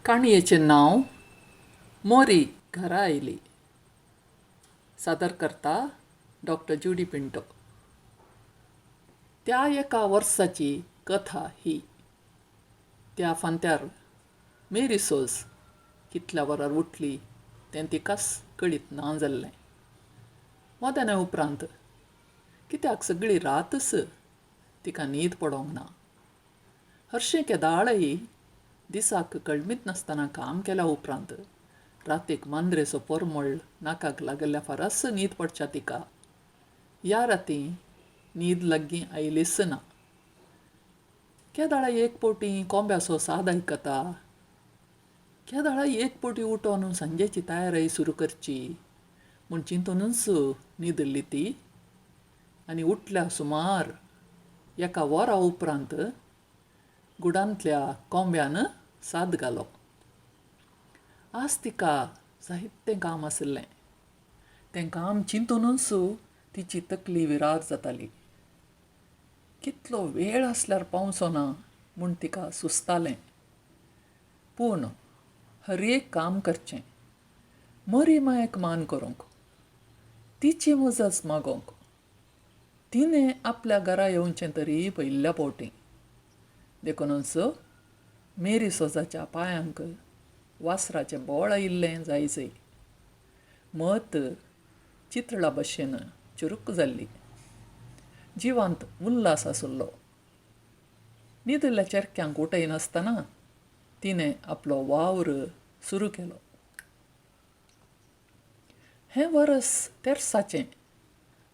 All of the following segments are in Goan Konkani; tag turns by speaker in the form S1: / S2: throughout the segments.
S1: काणयेचें नांव मोरी घरा आयली. सादर करता डॉक्टर ज्युडी पिंटो. त्या एका वर्साची कथा ही. त्या फांत्यार मेरी सोज कितल्या वरार उठली तें तिकाच कळीत ना जाल्लें. मध्याना उपरांत कित्याक सगळी रातच तिका न्हीद पडोंक ना. हरशीं केदाळय दिसाक कळमीत नासतना काम केल्या उपरांत रातीक मांद्रेचो परमळ नाकाक लागल्ल्या फारस न्हीद पडच्या तिका ह्या राती न्हीद लागीं आयलीच ना. केदाळा एक फावटी कोंब्याचो साद आयकता, केदाळा एक फावटी उठोन सांजेची तयारी सुरू करची म्हूण चिंतूनच न्हिदिल्ली ती. आनी उठल्या सुमार एका वरा उपरांत गुडांतल्या कोंब्यान साद घालो. आज तिका जायतें काम आशिल्लें. तें काम चिंतूनच तिची तकली विरार जाताली. कितलो वेळ आसल्यार पावचो ना म्हूण तिका सुचतालें. पूण हर एक काम करचें मरी मायेक मान करूंक, तिची मजत मागोवंक. तिणें आपल्या घरा येवचें तरी पयल्या फावटी. देखूनच मेरी सोजाच्या पांयांक वासराचें बोळ आयिल्लें जायजय. मत चितळा भशेन चुरूक जाल्ली. जिवांत उल्हास आशिल्लो. न्हिदिल्ल्या चेरक्यांक उठयनासतना तिणें आपलो वावर सुरू केलो. हें वरस तेर्साचें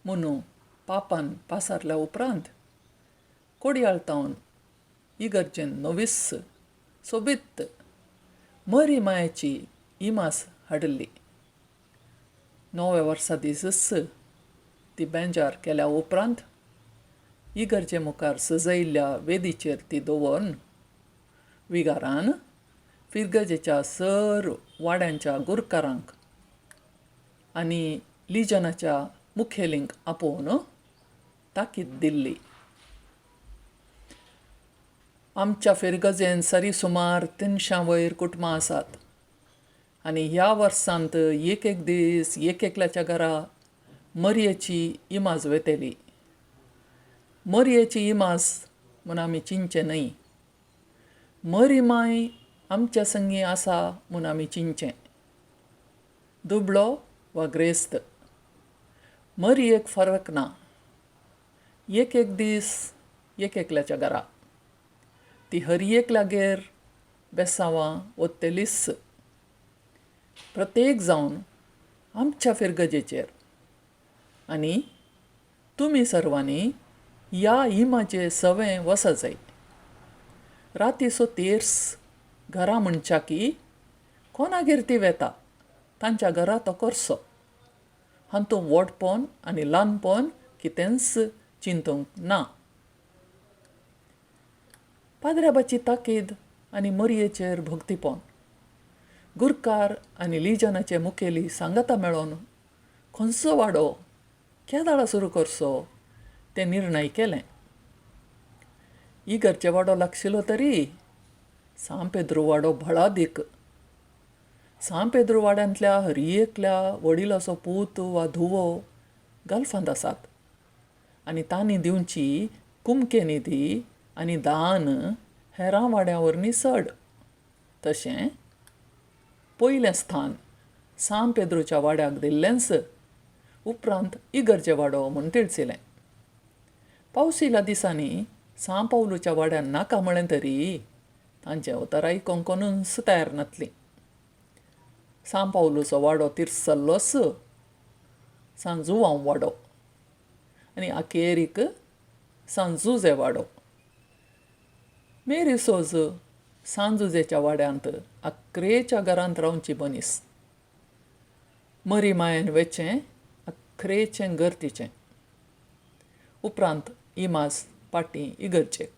S1: म्हणून पापान पासारल्या उपरांत कोडयाळ तावन इगर्जेन नवीस सोबीत मरी मायेची इमास हाडिल्ली. नव्या वर्सा दीसच ती बेंजार केल्या उपरांत इगर्जे मुखार सजयल्ल्या वेदीचेर ती दवरून विगारान फिरगजेच्या सर वाड्यांच्या गुरकारांक आनी लिजनाच्या मुखेलींक आपोवन ताकीद दिल्ली. आमच्या फिरगजेन सरी सुमार 300 वयर कुटुंबां आसात आनी ह्या वर्सांत एक एक दीस एक एकल्याच्या घरा मरयेची इमाज वेतली. मरयेची इमाज म्हूण आमी चिंतचें न्हय, मरी माय आमच्या संगी आसा म्हूण आमी चिंतचें. दुबळो वा ग्रेस्त मरयेक फरक ना. एक एक दीस एक एकल्याच्या घरा ती हर एकल्यागेर बेसांवां वतलीच. प्रत्येक जावन आमच्या फिरगजेचेर आनी तुमी सर्वांनी ह्या इमाचे सवें वसा जाय. रातीचो तेर्स घरा म्हणच्या की कोणागेर ती वेता तांच्या घरा तो करचो. हातूंत व्हडपण आनी ल्हानपण कितेंच चिंतूंक ना. पाद्र्याबाची ताकीद आनी मरयेचेर भक्तीपण गुरकार आनी लिजनाचे मुखेली सांगाता मेळोन खंयचो वाडो केदाळा सुरू करचो तें निर्णय केलें. इगर्जे वाडो लागशिल्लो तरी सांत पेद्रू वाडो भळादीक. सांत पेद्रू वाड्यांतल्या हर एकल्या वडिलाचो पूत वा धुवो गल्फांत आसात आनी तांणी दिवची कुमके निधी आनी दान हेरां वाड्यां वरवीं चड. तशें पयलें स्थान सांत पेद्रूच्या वाड्याक दिल्लेंच. उपरांत इगर्जे वाडो म्हूण तिळसिलें. पावसिल्या दिसांनी सांत पावलूच्या वाड्यान नाका म्हळें तरी तांचें उतर आयकूंक कोणूच तयार नासलीं. सांत पावलूचो वाडो तिरसल्लोच सांत जुवांव वाडो आनी अखेरीक सांत जुजे वाडो. मेरी सोज सांत जुजेच्या वाड्यांत अक्रेच्या घरांत रावची मनीस. मरी मायेन वेचें अक्रेचें घर तिचें. उपरांत इमाज पाटी इगर्जेक.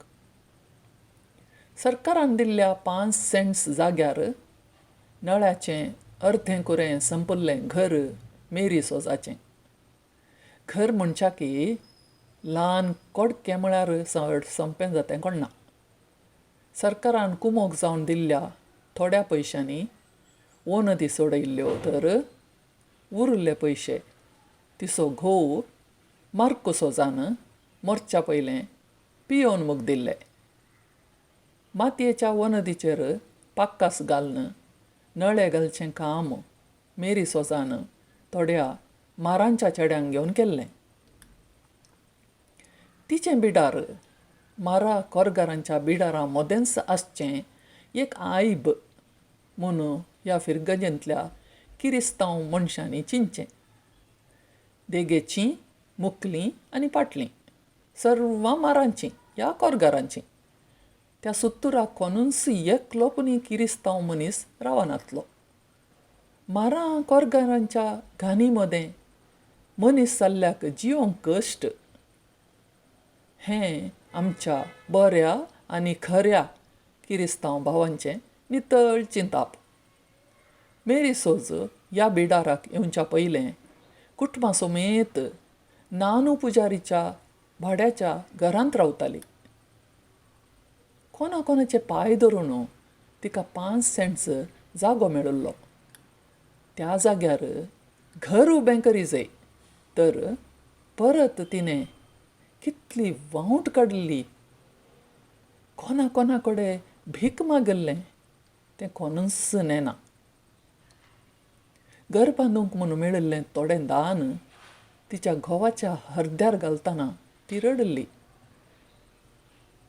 S1: सरकारान दिल्ल्या 5 सेंट्स जाग्यार नळ्याचें अर्दें कुरें संपल्लें घर मेरी सोजाचें. घर म्हणच्या की ल्हान कोडकें म्हळ्यार चड सोंपें जातें कोण्णा. सरकारान कुमोक जावन दिल्ल्या थोड्या पयशांनी वनदी सोडयल्ल्यो तर उरिल्ले पयशे तिचो घोव मार्को सोजान मोरच्या पयलें पियोवन मुगदिल्ले. मातयेच्या वनदीचेर पाक्कास घालून नळे घालचें काम मेरी सोजान थोड्या मारांच्या चेड्यांक घेवन केल्लें. तिचें बिडार मारा कोरगारांच्या बिडारां मदेंच आसचें एक आयब म्हूण ह्या फिरगजेंतल्या किरिस्तांव मनशांनी चिंतचें. देगेचीं मुकलीं आनी पाटलीं सर्वां मारांचीं ह्या कोरगारांचीं. त्या सुत्तुराक कोणूच एकलो पुणी किरिस्तांव मनीस रावनातलो. मारां कोरगारांच्या घानी मदें मनीस जाल्ल्याक जिवंक कश्ट हें आमच्या बऱ्या आनी खऱ्या किरिस्तांव भावांचें नितळ चिंताप. मेरी सोज ह्या बिडाराक येवच्या पयलें कुटुंबा समेत नानू पुजारीच्या भाड्याच्या घरांत रावताली. कोणा कोणाचे पांय धरून तिका 5 सेंट्स जागो मेळिल्लो. त्या जाग्यार घर उबें करी जाय तर परत तिणें कितली वावट काडिल्ली. कोणा कोणा कडेन भीक मागिल्लें तें कोणूच नेना. घर बांदूंक म्हणून मेळिल्लें थोडें दान तिच्या घोवाच्या हरद्यार घालतना ती रडिल्ली.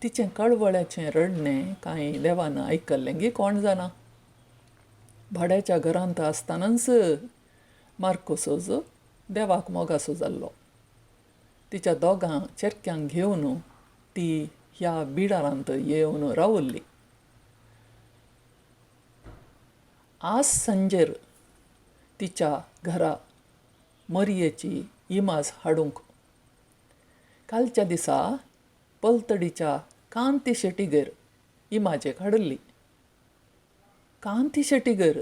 S1: तिचें कळवळ्याचें रडणें कांय देवान आयकल्लें गी कोण जाणा. भाड्याच्या घरांत आसतनाच मार्को सोज देवाक मोगासो जाल्लो. तिच्या दोगां चेरक्यांक घेवन ती ह्या बिडारांत येवन रावल्ली. आज सांजेर तिच्या घरा मरयेची इमाज हाडूंक कालच्या दिसा पलतडीच्या कांती शेटीगर इमाजेक हाडिल्ली. कांती शेटीगर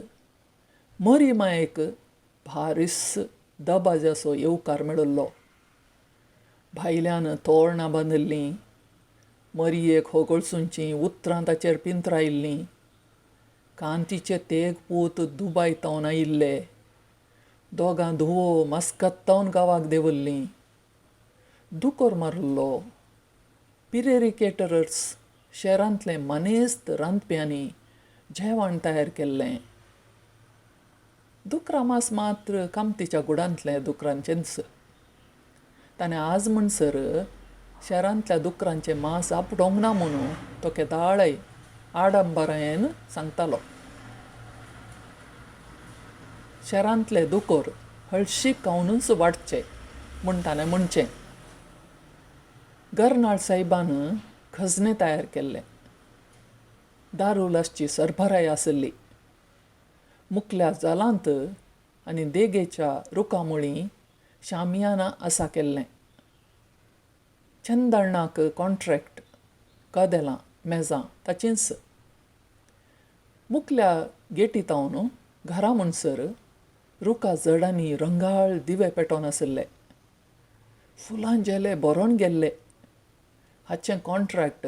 S1: मरी मायेक भारीस दबाज्याचो येवकार मेळिल्लो. भायल्यान तोरणां बांदिल्लीं, मरयेक होगळसूंचीं उतरां ताचेर पिंतरायिल्लीं. कांतीचे तेग पूत दुबाय तावन आयिल्ले. दोगां धुवो मस्कत तावन गांवाक देंवल्लीं. दुकोर मारिल्लो. पिरेरी केटरर्स शेरांतले मानेस्त रांदप्यांनी जेवण तयार केल्लें. दुकरा मास मात्र कामतीच्या गुडांतलें दुकरांचेंच. ताणें आज म्हणसर शेरांतल्या दुकरांचें मांस आपडोंक ना म्हणून तो केदाळय आडंबरायेन सांगतालो. शेरांतले दुकोर हळशीक खावनूच वाडचे म्हूण ताणें म्हणचें. गर्नाळ साहेबान खजने तयार केल्ले. दारुलासची सरभराय आसली. मुकल्या जालांत आनी देगेच्या रुखामुळीं शामियाना आसा केल्लें. चंदणाक कॉन्ट्रॅक्ट कदेलां मेजां ताचींच. मुकल्या गेटी तावन घरा म्हणसर रुखा जडांनी रंगाळ दिवे पेटोवन आशिल्ले. फुलां झेले भरोन गेल्ले. हाचें कॉन्ट्रॅक्ट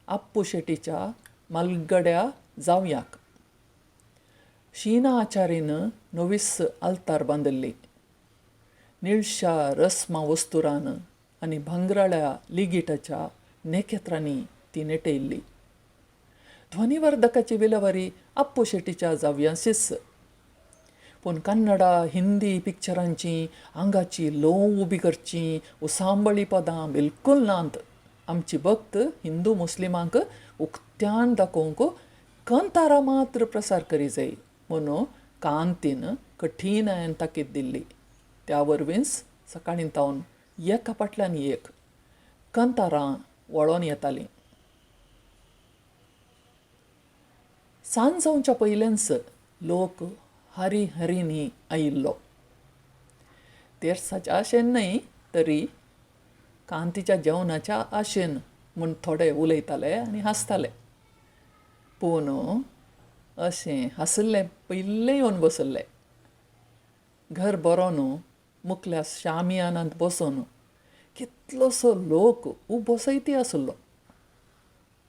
S1: आप्पू शेटीच्या मालगड्या जावयाक. शीना आचारीन नवीस आल्तार बांदिल्ली. निळशा रस्मा वस्तुरान आनी भांगराळ्या लिगिटाच्या नेखेत्रांनी ती नेटयल्ली. ध्वनिवर्धकाची विलेवारी आप्पू शेटीच्या जावयांशीच. पूण कन्नडा हिंदी पिक्चरांची आंगाची लोव उबी करची उसांबळी पदां बिलकूल नात. आमची भक्त हिंदू मुस्लिमांक उक्त्यान दाखोवंक कंतारा मात्र प्रसार करी जाय म्हणून कांतीन कठीणायेन ताकीद दिल्ली. त्या वरवींच सकाळीं तावन एका फाटल्यान एक कंतारां वळोन येतालीं. सांज जावच्या पयलेंच लोक हरी हरींनी आयिल्लो. तेर्साच्या आशेन न्हय तरी कांतीच्या जेवणाच्या आशेन म्हूण थोडे उलयताले आनी हांसताले. पूण अशें हांसले पयले येवन बसले. घर बरो न्हू मुकल्या शामियानांत बसून कितलोसो लोक उबो सयती आसलो.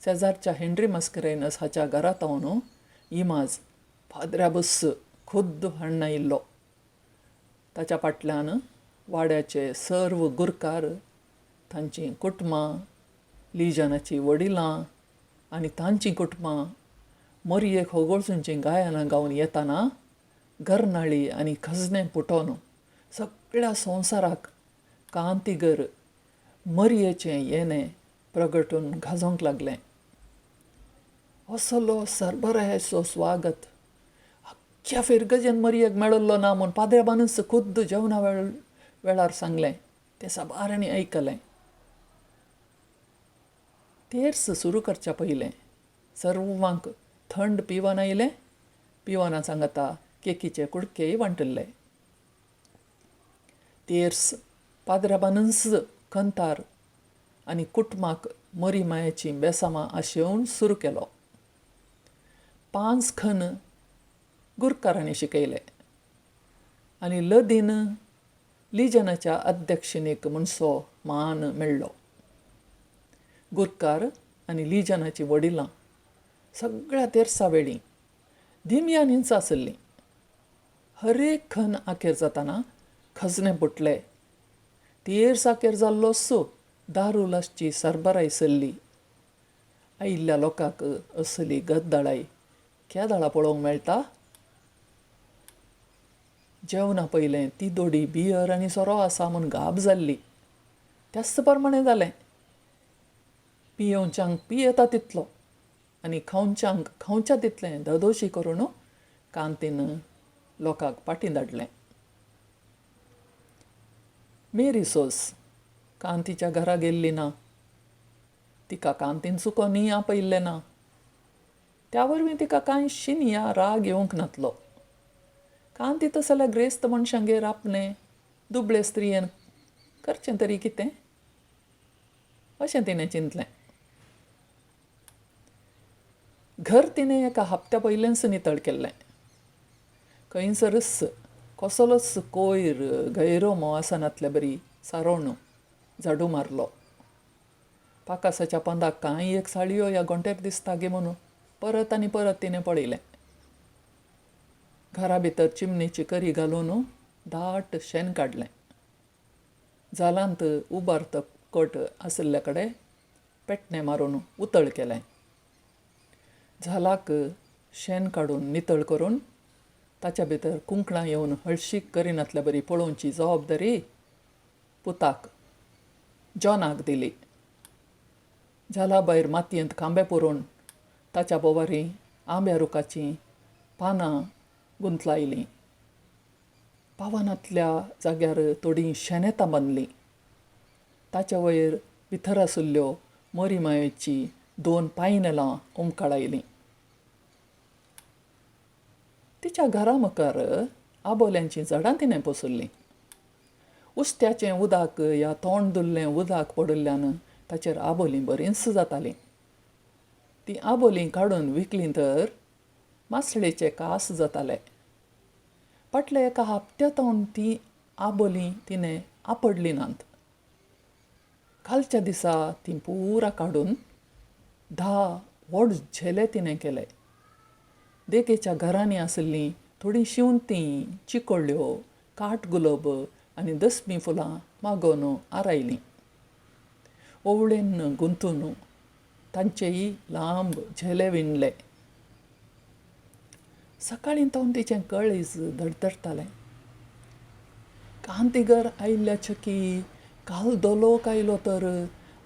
S1: शेजारच्या हेनरी मस्करेनस हाच्या घरा तावन इमाज पाद्र्याबस खुद्द हाडून आयिल्लो. ताच्या फाटल्यान वाड्याचे सर्व गुरकार, तांचीं कुटुंबां, लिजनाचीं वडिलां आनी तांचीं कुटुंबां मरयेक होगोळसूंचीं गायनां गावन येताना गरनाळी आनी खजने पुटोवन सगळ्या संवसाराक कांतीगर मरयेचें येणें प्रगटून गाजोवंक लागलें. असलो सरबरायेचो स्वागत अख्ख्या फिरगजेन मरयेक मेळिल्लो ना म्हूण पाद्रेबानूच खुद्द जेवणा वेळार सांगलें तें साबारांनी आयकलें. तेर्स सुरू करच्या पयलें सर्वांक थंड पिवन आयलें. पिवना सांगाता केकीचे कुडकेय वांटिल्ले. तेर्स पाद्राबानूच कंतार आनी कुटुंबाक मरी मायेचीं बेसामां आशेवन सुरू केलो. 5 खन गुरकारांनी शिकयले आनी लदीन लिजनाच्या अध्यक्षणीक म्हणसो मान मेळ्ळो. गुरकार आनी लिजनाचीं वडिलां सगळ्या तेर्सा वेळी दिमयानीच आसलीं. हरेक खन आखेर जाताना खजने पुटले. तेर्स आखेर जाल्लो सो दारू लासची सरबराय सल्ली. आयिल्ल्या लोकांक असली गद्दाळाय केदाळा पळोवंक मेळटा? जेवणा पयलें ती दोडी बियर आनी सोरो आसा म्हूण गाब जाल्ली. त्याच प्रमाणें जालें. पियोवच्यांक पियेता तितलो आनी खावच्यांक खावच्या तितलें ददोशी करून कांतीन लोकांक पाटी धाडलें. मेरी सोस कांतीच्या घरा गेल्ली ना. तिका कांतीन चुको न्ही आपयल्लें ना. त्या वरवीं तिका कांय शिनया राग येवंक नातलो. कांती तसल्या ग्रेस्त मनशांगेर आपणें दुबळे स्त्रियेन करचें तरी कितें अशें तिणें चिंतलें. घर तिणें एका हप्त्या पयलेंच नितळ केल्लें. खंयसरच कसलोच कोयर गैरोमो आसनातले बरी सारोण झाडू मारलो. पाकासाच्या पंदाक कांय एक साळयो ह्या गोंटेर दिसता गे म्हणून परत आनी परत तिणें पळयलें. घरा भितर चिमणेची करी घालून दाट शेण काडलें. जालांत उबार तपकट आशिल्ल्या कडेन पेटणें मारून उतळ केलें. झालाक शेण काडून नितळ करून ताच्या भितर कुंकळां येवन हळशीक करिनातल्या बरी पळोवची जबाबदारी पुताक जॉनाक दिली. झाला भायर मातयेंत खांबे पुरोवन ताच्या बोवारी आंब्या रुखाचीं पानां गुंतलायलीं. पावनांतल्या जाग्यार थोडीं शेनेतां बांदलीं. ताच्या वयर भितर आशिल्ल्यो मोरी मायेचीं 2 पायनेलां उमकाळायलीं. तिच्या घरा मुखार आबोल्यांचीं झाडां तिणें पोसुल्लीं. उस्त्याचें उदक या तोंड धुल्लें उदक पडिल्ल्यान ताचेर आबोलीं बरींच जातालीं. तीं आबोलीं काडून विकलीं तर मासळेचे कास जाताले. फाटल्या एका हप्त्या तावन तीं आबोलीं तिणें आपडलीं नात. कालच्या दिसा तीं पुरा काडून 10 व्हड झेले तिणें केले. देगेच्या घरांनी आशिल्लीं थोडीं शिंवतीं, चिकोळ्यो, काट गुलाब आनी दसमी फुलां मागोवन आरायलीं. ओवळेन गुंतून तांचेय लांब झेले विणले. सकाळीं तावन तिचें कळीज धडधडटालें. कांतीगर आयिल्ल्या चकी काल दोलोक आयलो तर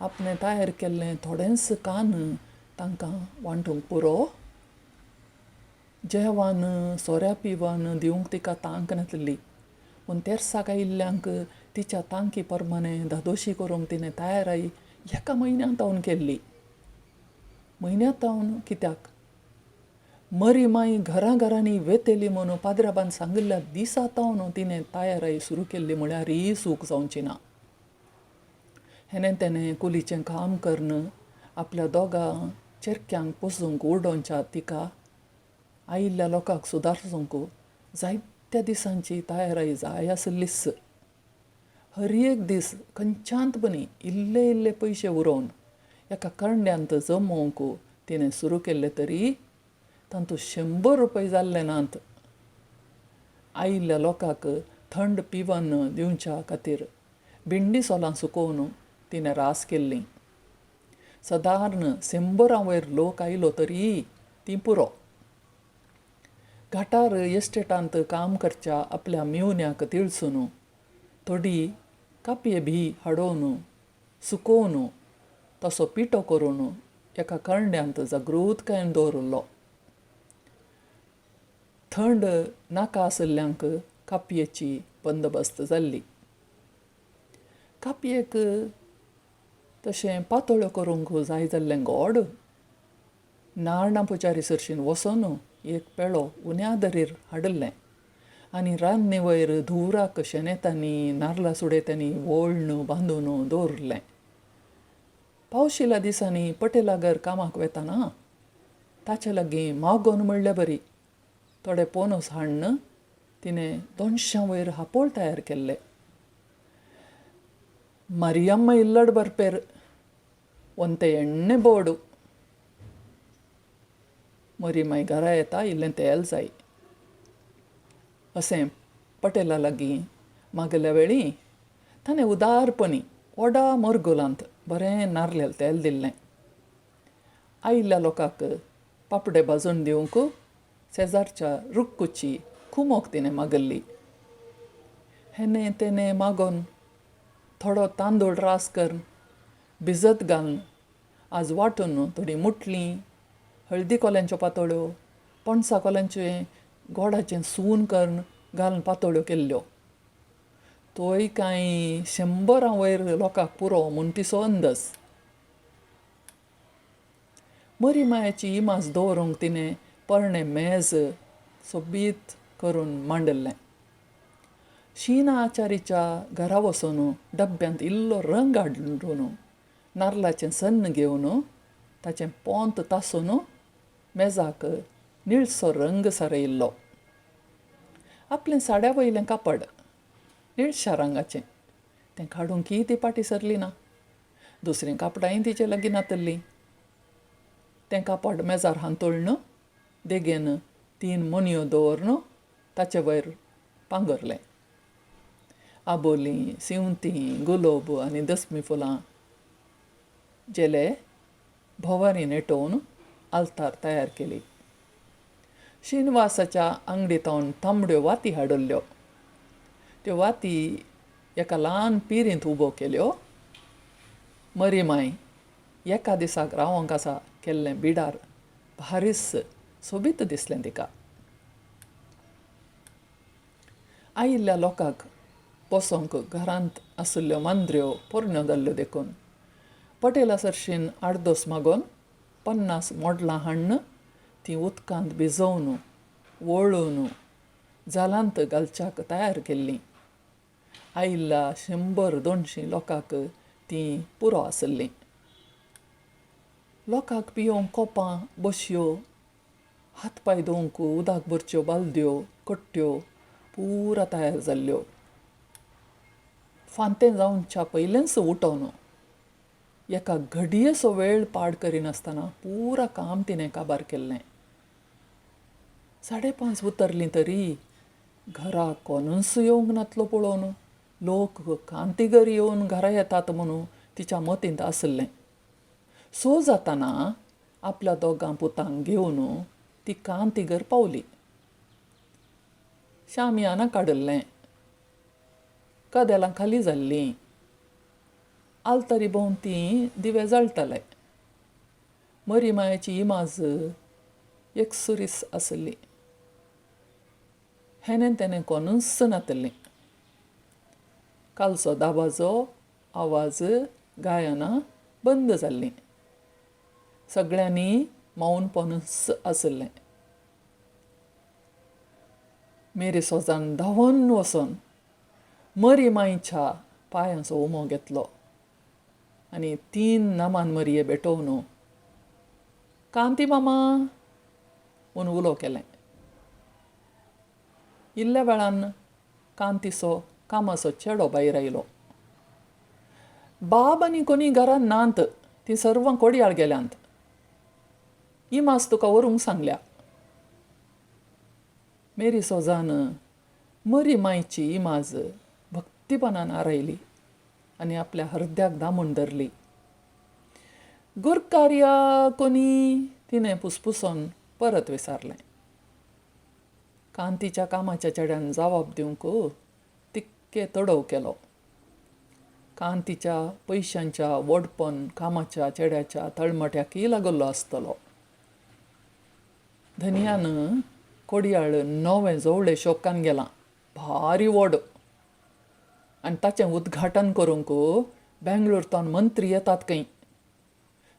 S1: आपणें तयार केल्लें थोडेंच कान तांकां वांटूंक पुरो. जेवण सोऱ्या पिवन दिवंक तिका तांक नासली, पूण तेर्साक आयिल्ल्यांक तिच्या तांकी प्रमाणें धादोशी करूंक तिणें तयाराय एका म्हयन्या तावन केल्ली. म्हयन्या तावन कित्याक मरी माई घरां घरांनी वेतेली म्हणून पाद्राबान सांगिल्ल्या दिसा तावन तिणें तयाराय सुरू केल्ली म्हळ्यार ही चूक जावची ना. हेणें तेणें कुलीचें काम करून आपल्या दोगां चेरक्यांक पोसूंक उडोवच्या तिका आयिल्ल्या लोकांक सुदारसूंक जायत्या दिसांची तयाराय जाय आशिल्लीच. हर एक दीस खंयच्यांत बनी इल्ले इल्ले पयशे उरोवन एका करंड्यांत जमोवंक तिणें सुरू केल्ले तरी तातूंत 100 रुपये जाल्ले नात. आयिल्ल्या लोकांक थंड पिवन दिवच्या खातीर भिंडी सोलां सुकोवन तिणें रास केल्ली. सदारण 100 वयर लोक आयलो तरी ती पुरो. घाटार इस्टेटांत काम करच्या आपल्या मिवन्याक तिळसून थोडी कापये बी हाडोवन सुकोवन तसो पिठो करून एका करण्यांत जागृतकायेन दवरिल्लो. थंड नाका आशिल्ल्यांक कापयेची बंदोबस्त जाल्ली. कापयेक तशें पातोळ्यो करूंक जाय जाल्लें गोड नारणां पुजारी सरशीन वचोन एक पेळो उण्या दरीर हाडिल्लें आनी रान्नी वयर धुवराक शेणेतांनी नारला सुडयतांनी वोळण बांदून दवरिल्लें. पावशिल्या दिसांनी पटेलागर कामाक वेताना ताचे लागीं मागोन म्हणले बरी थोडे पोनोस हाडून तिणें 200 वयर हापोळ तयार केल्ले. ಮರಿಯಮ್ಮ ಇಲ್ಲಡ್ ಬರ್ಪೇರು ಒಂತೆ ಎಣ್ಣೆ ಬೋಡು. मरीमाय घरा येता इल्लें तेल जाय अशें पटेला लागीं मागल्या वेळी ताणें उदारपणी व्हडा मरगुलांत बरें नारलेल तेल दिल्लें. आयिल्ल्या लोकांक पापडे भाजून दिवंक शेजारच्या रुक्कुची कुमोक तिणें मागल्ली. हेणे तेणें मागोन थोडो तांदूळ रास करून भिजत घालून आज वांटून थोडीं मुटलीं, हळदी कोल्यांच्यो पातोळ्यो, पणसा कोल्यांचें गोडाचें सून करून घालून पातोळ्यो केल्ल्यो. तोय कांय 100 वयर लोकांक पुरो म्हूण तिचो अंदाज. मरी मायाची इमाज दवरूंक तिणें पोरणें मेज सोबीत करून मांडिल्लें. शीना आचारीच्या घरा वचून डब्यांत इल्लो रंग हाडून नारलाचें सन्न घेवन ताचें पोंत तासून मेजाक निळसो रंग सारयिल्लो. आपलें साड्या वयलें कापड निळशा रंगाचें तें काडूंकय ती फाटीं सरली ना. दुसरीं कापडांय तिचे लागीं नातल्लीं. तें कापड मेजार हांतुळ्ण देगेन 3 मोनयो दवरून ताचे वयर पांगरलें. आबोलीं, सिंवतीं, गुलोब आनी दसमी फुलां जेले भोंवारी नेटोवन आल्तार तयार केली. श्रीनिवासाच्या आंगडींत तांबड्यो वाती हाडिल्ल्यो. त्यो वाती एका ल्हान पिरींत उबो केल्यो. मरीमाय एका दिसाक रावंक आसा केल्लें बिडार भारीस सोबीत दिसलें तिका. आयिल्ल्या लोकांक बसोंक घरांत आशिल्ल्यो मांद्र्यो पोरण्यो जाल्ल्यो देखून पटेला सरशीन आडदोस मागोन 50 मोडलां हाडून तीं उदकांत भिजोवन वळून जालांत घालच्याक तयार केल्लीं. आयिल्ल्या 100-200 लोकांक तीं पुरो आशिल्लीं. लोकांक पियोवंक कोपां, बशयो, हात पांय धुवंक उदक भरच्यो बालद्यो, कट्ट्यो पुरा तयार जाल्ल्यो. फांतें जावच्या पयलेंच उठोवन एका घडयेचो वेळ पाड करिनासतना पुरा काम तिणें काबार केल्लें. 5:30 उतरलीं तरी घरा कोणूच येवंक नातलो पळोवन लोक कांतीगर येवन घरा येतात म्हणून तिच्या मतींत आशिल्लें. सो जाताना आपल्या दोगां पुतांक घेवन ती कांतीगर पावली. शामियाना काडिल्लें, कदेलां खाली जाल्लीं, आलतरी भोंवती दिवे जळटाले. मरी मायाची इमाज एकसुरीस आशिल्ली. हेणे तेणें कोणूच नातल्लीं. कालचो दाबाजो आवाज गायनां बंद जाल्लीं. सगळ्यांनी मौनपणूच आशिल्लें. मेरी सोजान धांवन वचोन मरी मायच्या पांयांचो उमो घेतलो आनी 3 नामान मरये भेटोवन कांती मामा म्हूण उलो केलें. इल्ल्या वेळान कांतीचो कामाचो चेडो भायर आयलो. बाब आनी कोणी घरान नात, तीं सर्वां कोडयाळ गेल्यांत. इमाज तुका व्हरूंक सांगल्या. मेरी सोजान मरी मायची इमाज भक्तीपणान आरयली आनी आपल्या हरद्याक दामून धरली. गुरकार्या कोनी तिणें पुसपुसोन परत विचारलें. कांतीच्या कामाच्या चेड्यान जवाब दिवंक तिक्के तडव केलो. कांतीच्या पयशांच्या वडपण कामाच्या चेड्याच्या तळमट्याकय लागल्लो आसतलो. धनयान कोडयाळ नवें जोवळे शोकान गेलां, भारी व्हड, आनी ताचें उद्घाटन करूंक बेंगलोर मंत्री येतात खंय,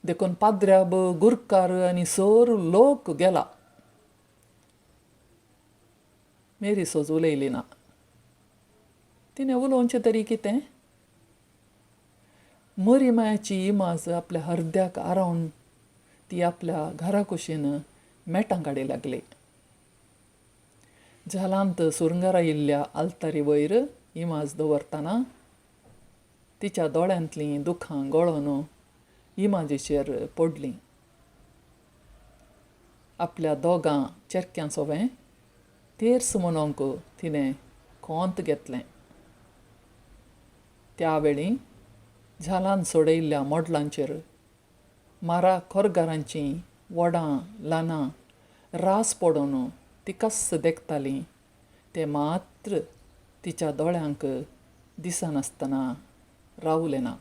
S1: देखून पाद्र्याब गुरकार आनी सर लोक गेला. मेरी सोज उलयली ना. तिणें उलोवचें तरी कितें? मरी मायाची इमाज आपल्या हरद्याक आरावन ती आपल्या घरा कुशीन मेटां काडी लागली. जालांत सुरंगारायिल्ल्या आल्तारी वयर इमाज दवरतना तिच्या दोळ्यांतलीं दुखां गळोन इमाजीचेर पडलीं. आपल्या दोगां चेरक्यां सोवें तेर्स म्हणोंक तिणें कोंत घेतलें. त्या वेळी झालान सोडयल्ल्या मोडलांचेर मारा खोरगारांचीं वडां ल्हानां रास पडून तिकाच देखतालीं तें मात्र तिच्या दोळ्यांक दिसनासतना रावलें ना.